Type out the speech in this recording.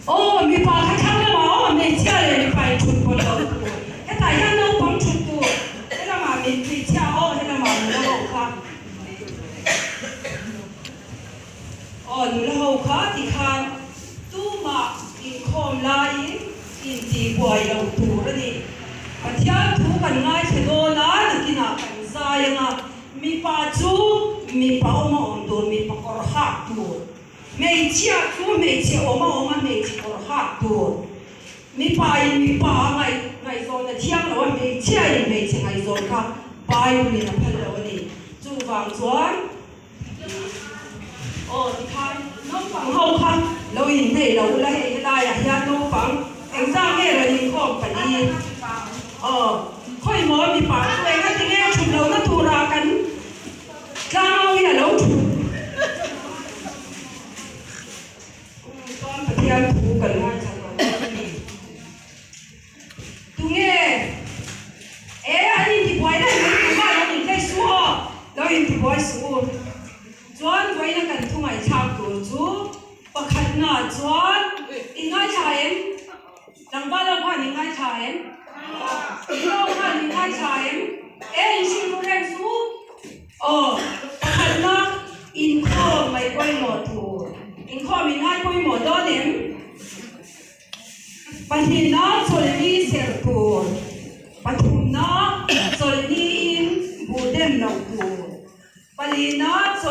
Aw mipa kha thlang lamah aw hmeichhia leh mipa in thut pawlh loh tur. Hetah hian naupang thut tur helamah hmeichhia aw helamah nula ho kha. Aw nula ho kha tikhan tumah inkhawm laiin intihbuai loh tur a ni. Pathian thu kan ngaithla dawn a, nakinah kan zai ang a, mipa chu mipa awm a awm tur, mipa kawr hak tur. Hmeichhia chu hmeichhe awm a awm a, hmeichhe kawr hak tur. Mipa in mipa a ngaih ngaihzawn a thiang lo a, hmeichhia in hmeichhe ngaihzawn kha Bible in a phal lo a ni. Chuvang chuan. Aw tikhan naupang ho kha lo inhneih lo ula hei helaiah hian naupang engzah nge rawn inkhawm pali aw khawi maw mipa chu enga tinge thut lohna turah kan tlangau hi a lo thut chuan Pathian thu kan ngaithla tawh dawn a ni. Tunge? E, an intibuai daih mai tumah lo intlei suh aw, lo intibuai suh u. Chuan vawiina kan thu ngaihthlak tur chu pakhatna chuan in ngaithla em? Tlangval ho khan in ngaithla em? Nula ho khan in ngaithla em? E, in hrilh ru reng suh u. Aw, pakhatna inkhawm mai pawimawh tur. Inkhawm in ngai pawimawh dawn em? Pahnihna chawlhni serh tur, pathumna chawlhniin buh dem loh tur, palina chawlh.